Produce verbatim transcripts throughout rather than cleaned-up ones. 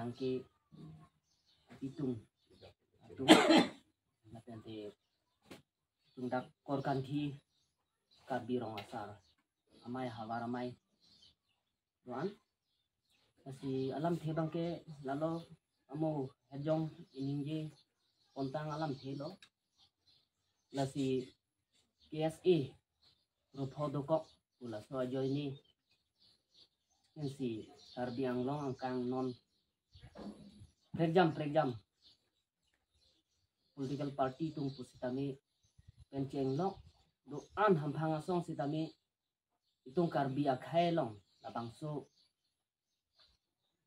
Nangke itum, itum, lapen te itum dak Korkanthi Karbi Rong Asar Amei, Havar Amei do-an. Lasi alamthe abangke lalo, amo hejong iningje pontang alamthe lo. Lasi K S A ro pho dokok pu laso ajoine pensi Karbi Anglong angkang non prekjam prekjam political party atum pusitame pen chenglok do-an hamphang asong sitame itum Karbi akhei along labangso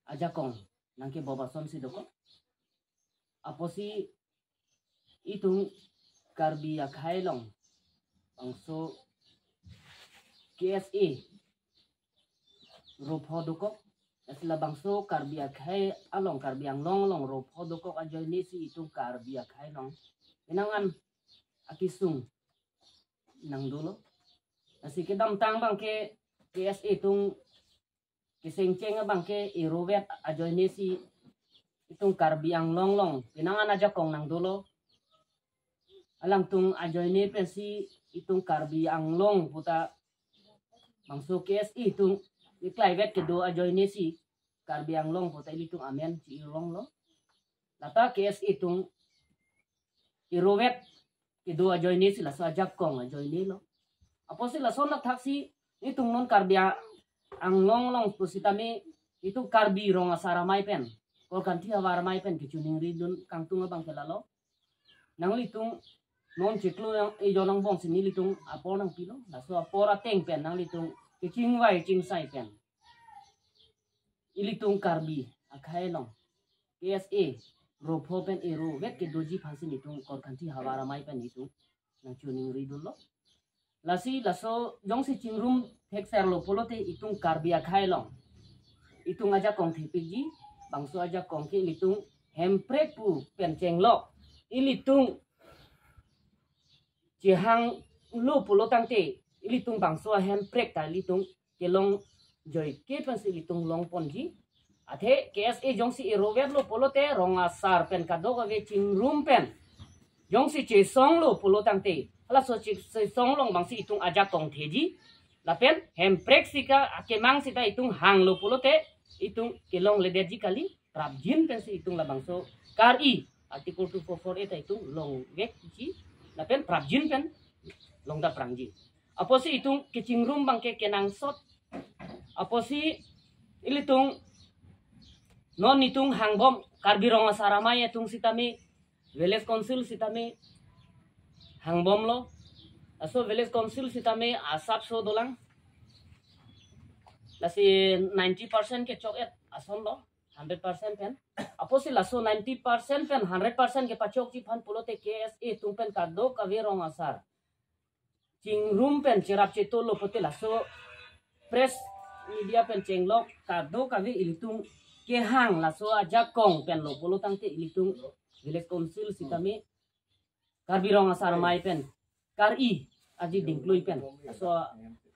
ajakong nangkebop asonsi dokok. Apotsi itum Karbi akhei along bangso K S A ro pho dokok, lasi labangso Karbi akhei along, Karbi Anglong along ro pho dokok ajoine si itum Karbi akhei along penang an akesung nangdolo. Lasi kedamtang abangke K S A atum kesengcheng abangke erovet ajoine si itum Karbi Anglong along penang an ajakong nangdolo. Alangtum ajoine pensi itum Karbi Anglong puta bangso K S A atum keklaivet kedo ajoine si Karbi Anglong puta ilitum amen chi-irlonglo. Lata K S A atum erovet kedo ajoine si laso ajakong ajoine lo. Apotsi lason athaksi itum non Karbi A-, Anglong along pusitame itum Karbi Rong Asar Amei pen, Korkanthi Havar Amei pen kechiningridun kangtung abangke lalo. Nanglitum non chiklo yang ejon angbong si nelitum apor nangpilo. Laso apor ateng pen nanglitum kechingvai chingsai pen ilitum Karbi akhei along K S A ro pho pen erovet kedoji aphansi nelitum Korkanthi Havar Amei pen itum nangchiningridunlo. Lasi laso jongsi chingrum thekserlo pulote itum Karbi akhei along itum ajakong thepikji, bangso ajakong ke ilitum Hemprek pu pen chenglok ilitum chehanglo pulo tangte ilitum bangso Hemprek ta ilitum kelong joike pensi ilitum longponji. Athe K S A jongsi erovetlo pulote Rong Asar pen kadokave chingrum pen jongsi chesonglo pulo tangte halaso chesong along bangsi itum ajakong theji. Lapen Hemprek sika akemang sita itum hanglo pulote itum kelongledetji kali, prapjin pensi itum labangso kar-i Article two four four A ta itum longvekji. Lapen prapjin pen longdaprangji. Apotsi itum kechingrum abangke kenangsot. Apotsi ilitum non itum hangbom, Karbi Rong Asar Amei atum sitame, Village Council sitame hangbomlo. Laso Village Council sitame asapso dolang. Lasi ninety percent kechok-et asonlo, hundred percent pen. Apotsi laso ninety percent pen hundred percent kepachokji aphan pulote K S A atum pen kadokave rong asar chingrum pen cherap chetolo pulote laso press media pen chenglok kadokave ilitum kehang laso ajakong pen lo pulo tangte ilitum Village Council sitame Karbi Rong Asar Amei pen kar-i aji dingklui pen laso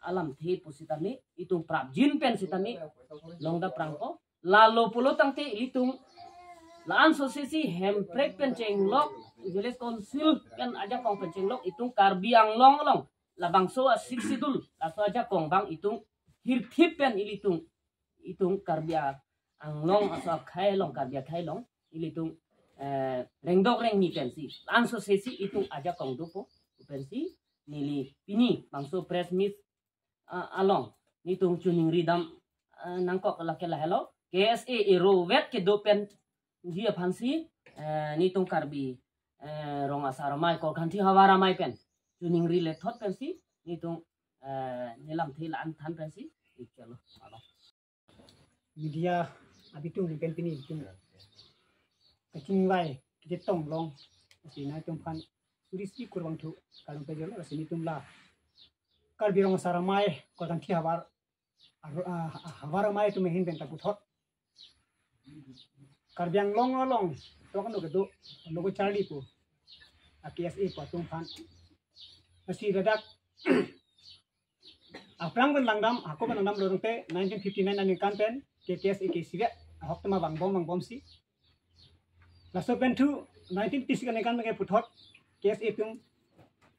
alamthe pusitame itum prapjin pen sitame longdaprangpo. Lalo pulo tangte ilitum la-an sosesi Hemprek pen chenglok, Village Council pen ajakong pen chenglok itum Karbi Anglong along labangso a-Sixth Schedule laso ajakong abang itum hirthip pen ilitum, itum Karbi Anglong aso akhei along, Karbi akhei along ilitum, eh, rengdok rengni pensi la-an sosesi itum ajakong dopo pensi neli pini bangso press meet, ah, along nelitum chiningri dam, ah, nangkok lake lahelo. K S A erovet kedo penji aphansi, eh, nelitum Karbi, eh, Rong Asar Amei, Korkanthi Havar Amei pen chiningri lethot pensi nelitum, eh, nelamthe la-an than pensi ichalo. Media abitung pen pini itum kachingvai kachetong long si nangtum aphan suri si kurvangthu kalung pejolo si nelitum la Karbi Rong Asar Amei, Korkanthi Havar, ah, Havar Amei atum ahin pen ta puthot Karbi Anglong along tok ano kedo, ano ko charli pu, a-K S A pu atum aphan. Lasi ladak aphrang pen langdam, hako pen langdamlo tangte nineteen fifty-nine aningkan pen K T S A ke sivet ahok tema vangbom vangbomsi. Laso pen thu nineteen eighty-six aningkan abangke puthot K S A atum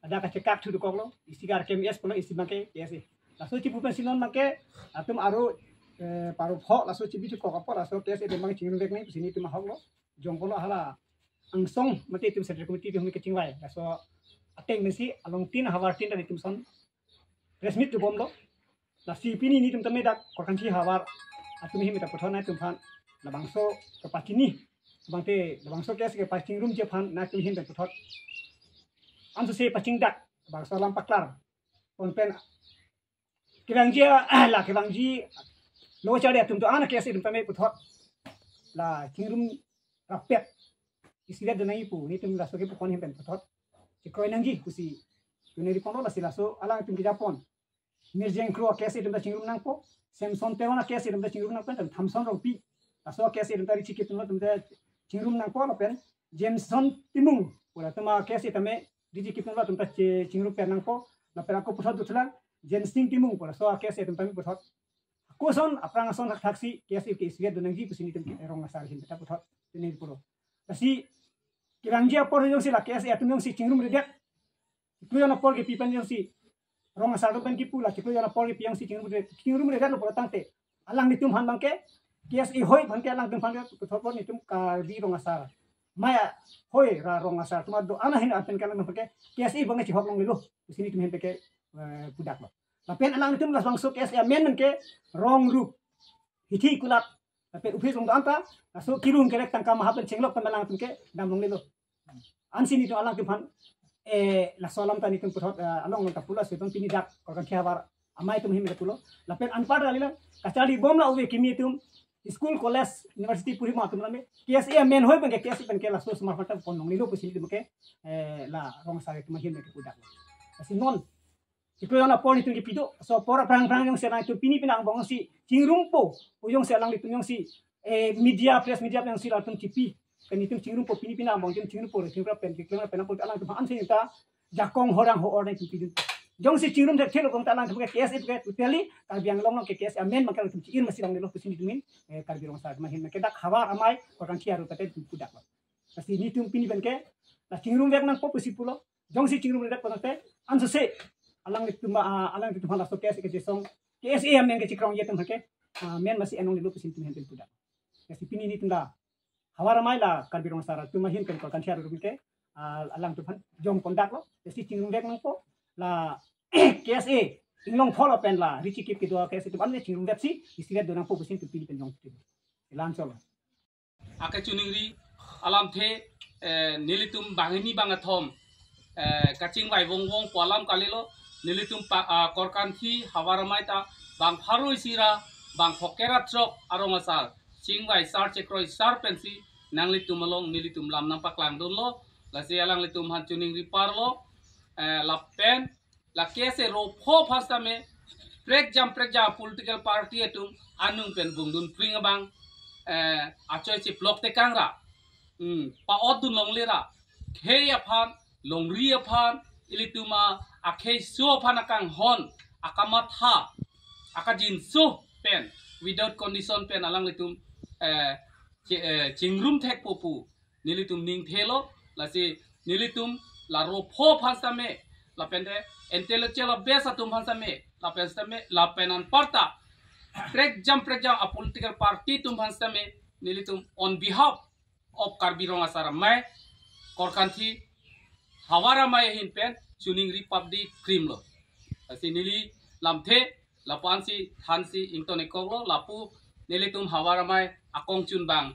ada kachekak thu dokoklo, isi ke R K M S pulo, isi abangke K S A. Laso chipu pensi non abangke atum aro, eh, paro pho, laso chibi chukok apot laso K S A atum abang chingrumvek nangji pusi nelitum ahoklo. Jongkolo hala angsong mate itum Central Committee atum kachingvai. Laso ateng pensi along tin havar tin ta nelitum ason press meet dobomlo. Lasi pini nelitum tame dak Korkanthi havar atum ahin meta puthot nangtum aphan labangso kepachini, abangte labangso K S A kepachingrumji aphan nangtum ahin pen puthot ansose pachingdak, labangso alam paklar pon pen kevangji, la kevangji lo chari atum do-an K S A atum tame puthot la chingrum rapet isiret do nangji pu nelitum laso kepukon ahin pen puthot chekroi nangji pusi tuni riponlo. Lasi laso alangtum kejapon Mirjeng Kro K S A atum ta chingrum nangpo, Samson Teron K S A atum ta chingrum nangpo, Thamson Rongpi, laso K S A atum ta richikip atum ta chingrum nangpo, lapen Jameson Timung pu atum K S A tame richikip atum ta che-, chingrum pen nangpo, lapen ako puthot duthulang Jensing Timung pu laso K S A atum tame puthot ako ason aphrang ason thakthaksi K S A ke isiret do nangji pusi nelitum ke rong asar ahin ta puthot tuni pulo. Lasi kevangji apor jongsi la K S A atum jongsi chingrumredet, chiklo jon apor kepi pen jongsi rong asar atum pen kipu, la chiklo jon apor kepi jongsi chingrumredet, chingrumredetlo pulo tangte alanglitum aphan abangke K S A hoi abangke alangtum aphan puthot apor nelitum Karbi rong asar, maya hoi ra rong asar atum do-an ahin pen ke alangtum aphan ke K S A abangke chihok longlelo pusi nelitum ahin pen ke, eh, pudaklo. Lapen alangtum labangso K S A amen ke rong rup, hithi kulat, lapen office along do-an ta laso kirung kerek tangka maha pen chenglok pen alangtum ke dam longlelo. Ansi nelitum alangtum aphan, eh, laso alam ta nelitum puthot, eh, along along ta pulo, laso atum pini dak Korkanthi havar amei atum ahin meta pulo. Lapen anpar kali la kacharlibom la ove kimi atum school, college, university puri ma atum lame K S A amen hoi abangke K S A pen ke laso osomar aphan ta pon longlelo pusi nelitum ke, eh, la rong asar atum ahin meta pudak. Lasi non chiklo jon apor nelitum kepi do, laso apor aphrang aphrang jongsi alangtum pini pini angbong si chingrumpo, o jongsi alanglitum jongsi, eh, media, press media jongsi latum chipi, pen nelitum chingrumpo, pini pini angbong nelitum chingrumpo, chingrumpo pen keklem pen apor alangtum ansi ta jakong horang ho-or nelitum pidun. Jongsi chingrum thekthelo kong ta alangtum ke K S A ke totally Karbi Anglong along ke K S A amen abangke alangtum chi-ir masi longlelo pusi nelitum ahin, eh, Karbi rong asar atum ahin ke dak havar amei Korkanthi aru pete nelitum pudaklo. Lasi nelitum pini pen ke la chingrumvek nangpo pusi pulo. Jongsi chingrumredet pulote ansose alanglitum, ah, alanglitum aphan laso K S A kejisong, K S A amen kechikrongji atum ke, ah, amen masi en longlelo pusi nelitum ahin pen pudak. Lasi pini nelitum la havar amei la Karbi rong asar atum ahin pen Korkanthi aru atum ke, ah, alangtum aphan jong pondaklo. Lasi chingrumvek nangpo, la K S A inglong pho lapen la richikip kedo K S A atum an le chingrumvek si isiret do nangpo pusi nelitum pini pen jong. Lansolo. Akechuningri alamthe, eh, nelitum banghini bangkethom, eh, kachingvai vongvong pu alam kalilo, nelitum pa, ah, Korkanthi havar amei ta bang pharo isi ra bang phongo ra throk arong asar chingvai sar chekroi sar pensi nanglitum along nelitum lam nangpaklangdunlo. Lasi alanglitum aphan chuningri parlo, eh, lapen la K S A ro pho aphan sitame prekjam prekjam political party atum anung pen vungdun pring abang, eh, achoi chiplok tekang ra, hmm, pa-otdun longle ra, khei aphan, longri aphan, ilitum akhei so aphan akanghon, akamatha, akajinso pen without condition pen alanglitum, eh, chi-, eh, chingrum thekpo pu nelitum ningthelo. Lasi nelitum la ro pho aphan sitame, lapen te intellectual base atum aphan sitame, lapen sitame, lapen anparta prekjam prekjam a political party atum aphan sitame nelitum on behalf of Karbi rong asar amei Korkanthi havar amei ahin pen chuningri papdi krimlo. Lasi neli lamthe lapu-ansi thansi ington-ik koklo, lapu nelitum havar amei akongchun bang